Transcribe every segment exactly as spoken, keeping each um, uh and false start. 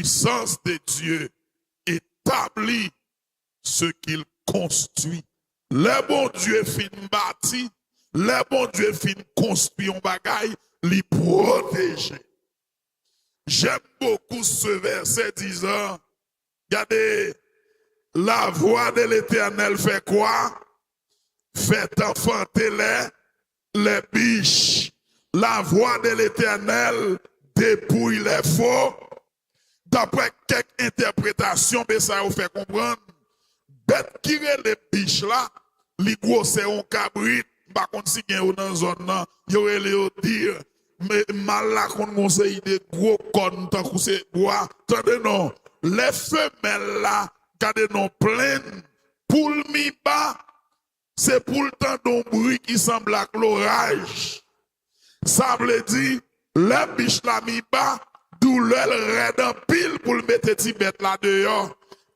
puissance de Dieu établit ce qu'il construit. Lè Bondye fin bati, lè Bondye fin konstwi yon bagay, li pwoteje. J'aime beaucoup ce verset disant, gade, la voix de l'Éternel fait quoi? Fait enfanter les, les biches. La voix de l'Éternel dépouille les faux. Daprè kèk entèpretasyon, mesaj yo fè konprann, bèt ki rele bich la, li gwosè yon kabrit. M pa konn si gen yo nan zòn nan. Yo rele yo dir. Men mal la konn gon seri de gwo kòn tankou se bwa. Tande non. Lè femèl la, gade non, plenn, poul miba, se pou l tande yon bri ki sanble ak loraj. Sa vle di, lè bich la miba, doulè l rèd anpil pou l mete ti bèt la deyò.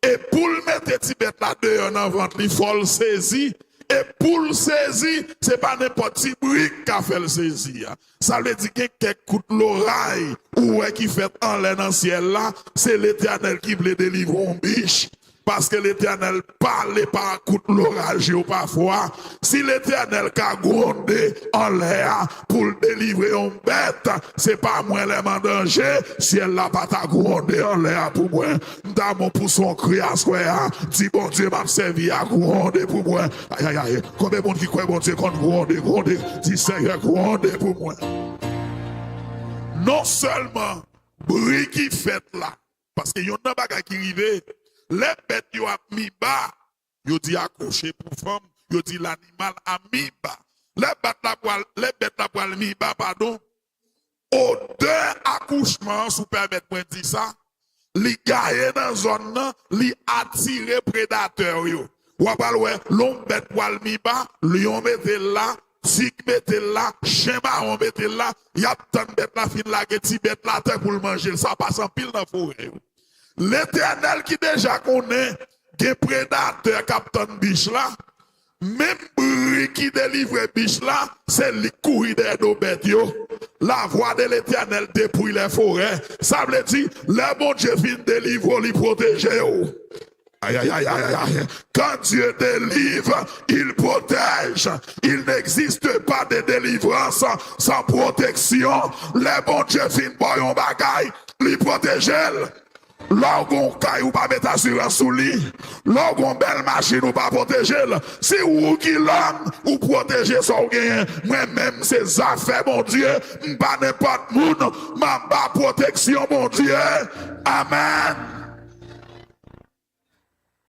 E pou l mete ti bèt la deyò nan vant li, fò l sezi. E pou l sezi, se pa nenpòt ti bri k ka fè l sezi a. Sa vle di gen kèk kout loray ou wè ki fèt anlè nan syèl la, se Letènèl ki vle delivre yon bich. Paske Letènèl pale pa kout loraj yo pafwa. Si Letènèl ka gwonde anlè a pou l delivre yon bèt, se pa mwen lè m an danje, syèl la pa ta gwonde anlè a pou mwen. M ta bon pou son kri aswè a, di Bondye m ap sèvi a gwonde pou mwen. Ayayay, konbyen moun ki kwè Bondye konn gwonde, gwonde, di Seyè gwonde pou mwen. Non sèlman bri ki fèt la, paske yonn nan bagay ki rive, lè bèt yo ap miba, yo di akouche pou fanm, yo di l'animal a miba. Lè bèt la pral, lè bèt la pral miba, padon, odè akouchman an, si w pèmèt mwen di sa, li gaye nan zòn nan, li atire predatè yo. W ap al wè, lè yon bèt pral miba, lyon mete l la, tig mete l la, chen mawon mete l la, y ap tann bèt la fin lage ti bèt la atè pou l manje l. Sa pase anpil nan forè yo. Letènèl ki deja konnen gen predatè k ap tann bich la, menm bri ki delivre bich la, se li k kouri dèyè do bèt yo. La voix de l'Éternel dépouille les forêts. Sa vle di, lè Bondye fin delivre w, li pwoteje w. Aïe, aïe, aïe, aïe, aïe. Quand Dieu délivre, il protège. Il n'existe pas de délivrance sans protection. Lè Bondye fin ba w yon bagay, li pwoteje l. Lè w gon kay ou pa met asirans sou li, lè w gon bèl machin ou pa pwoteje l, si ou ki lòm ou pwoteje sa w genyen, mwen menm se zafè Bondye, m pa nenpòt moun, m anba pwoteksyon Bondye. Amèn.